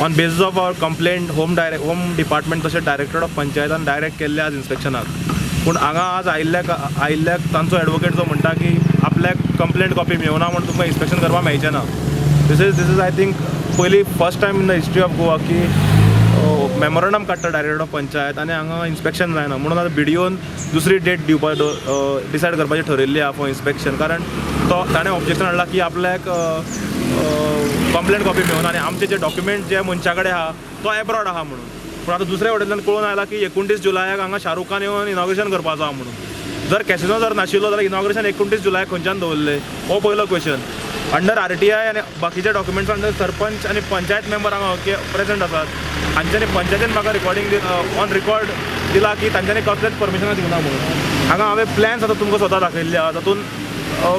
On basis of our complaint, home department तशें director of पंचायतान direct केल्ले आज इन्स्पेक्शनाक. पूण हांगा आज आयिल्ल्याक तांचो एडवोकेट जो म्हणटा की आपल्याक कंप्लेंट कॉपी मेळना म्हूण तुमकां इन्स्पेक्शन करपाक मेळचें ना. This is, I think, पयली first time in the history of Goa की मेमोरंडम काडटा डायरेक्टर ऑफ पंचायत आनी हांगा इन्स्पेक्शन जायना. म्हणून आतां बीडीओन दुसरी डेट दिवपा डिसायड करपाची ठरयल्ली आहा फॉर इन्स्पेक्शन, कारण तो ताणें ऑब्जेक्शन हाडला की आपल्याक कंप्लेंट कॉपी मेळना आनी आमचे जे डॉक्युमेंट जे मनशा कडेन आहा तो एब्रॉड आहा म्हणून. पूण आतां दुसऱ्या वटेंतल्यान कळून आयला की 29 जुलयाक हांगा शाहरुख खान येवन इनॉग्रेशन करपाचो आहा म्हणून. जर कॅसिनो जर नाशिल्लो जाल्यार इनॉग्रेशन 29 जुलयाक खंयच्यान दवरले, हो पयलो क्वेश्चन. अंडर आरटीआय आनी बाकीचे डॉक्युमेंट्स अंडर सरपंच आनी पंचायत मेंबर हांगा प्रेझेंट आसात. हांच्यांनी पंचायतीन म्हाका रिकॉर्डिंग ऑन रिकॉर्ड दिला की तांच्यांनी कसलेच परमिशनां दिवना म्हणून. हांगा हांवें प्लॅन्स आतां तुमकां स्वता दाखयल्ले आहा, तातूंत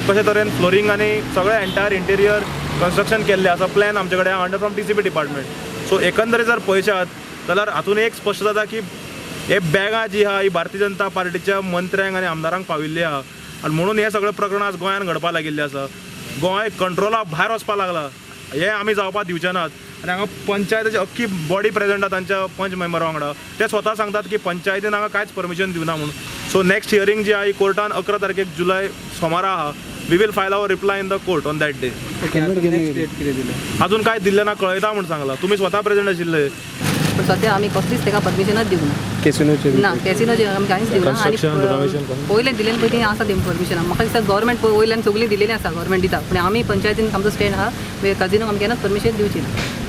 कशे तरेन फ्लोरींग आनी सगळें एंटायर इंटेरियर कन्स्ट्रक्शन केल्लें आसा. प्लॅन आमचे कडेन under from TCP department. So एकंदरीत जर पळयशात जाल्यार हातून एक स्पश्ट जाता की हे बॅगां जी आहा ही भारतीय जनता पार्टीच्या मंत्र्यांक आनी आमदारांक पाविल्ली आहा आनी म्हणून हें सगळें प्रकरण आज गोंयांत घडपाक लागिल्लें आसा. गोंय कंट्रोला भायर वचपाक लागला, हें आमी जावपाक दिवचे नात. आनी हांगा पंचायतीची अख्खी बॉडी प्रेझेंट आहा तांच्या पंच मेंबरा वांगडा. ते स्वता सांगतात की पंचायतीन हांगा कांयच परमिशन दिवना म्हणून. सो नेक्स्ट हियरींग जी आहा ही कोर्टान 11 तारखेक जुलय सोमारा आहा. We will file our reply in the court on that day. Next date कितें दिलें? अजून काय दिल्लें ना, कळयता म्हूण सांगलां. तुमी स्वता प्रेझेंट आशिल्ले. पण सद्या आमी कसलीच ताका परमिशनच दिवंक ना. कॅसिनोचे? ना, कॅसिनोचे आमी कांयच दिवना. Construction, renovation आनी करून? पयलें दिलें पळय, ती आसा ती परमिशन. म्हाका दिसता गव्हर्मेंट वयल्यान सगळीं दिलेली आसा, गव्हर्मेंट दिता, पूण आमी पंचायतीन आमचो स्टँड आहा, कॅसिनोक आमी केन्नाच परमिशन दिवची ना.